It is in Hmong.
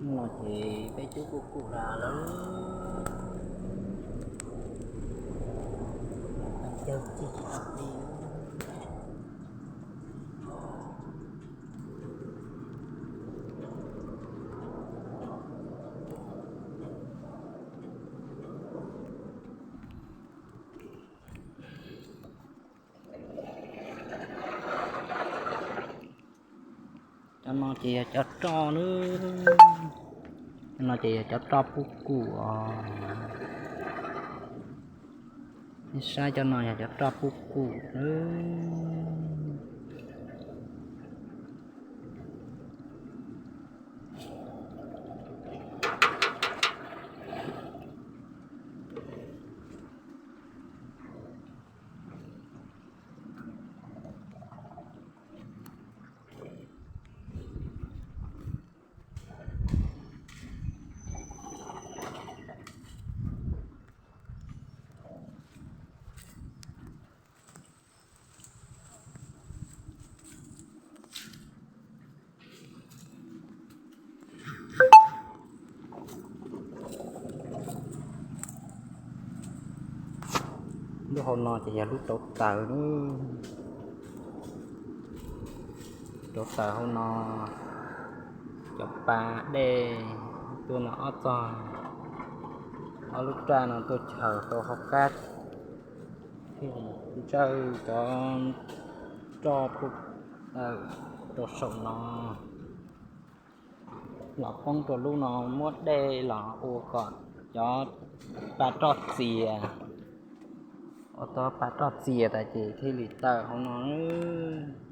No ces peb cub kuj kuj lawm, cawg cig tsis tau plig. Cov no ces yog cov roj nawb. Cov no ces yog cov roj pub kum os. Nej saib cov no yog cov roj pub kum nawb. Lub hauv no ces yog lub rauv taws nawb. Rauv taws hauv no, cov pa dej tuaj no ob txog, ob lub raj no tuaj chaws rau hauv qab, thiaj ntsawj cov roj pub taws rau saum no los poob rau lub no, muab dej los ua kom cov pa roj txias, ua tau pa roj txias tas ces thiaj li taws hauv no nawb.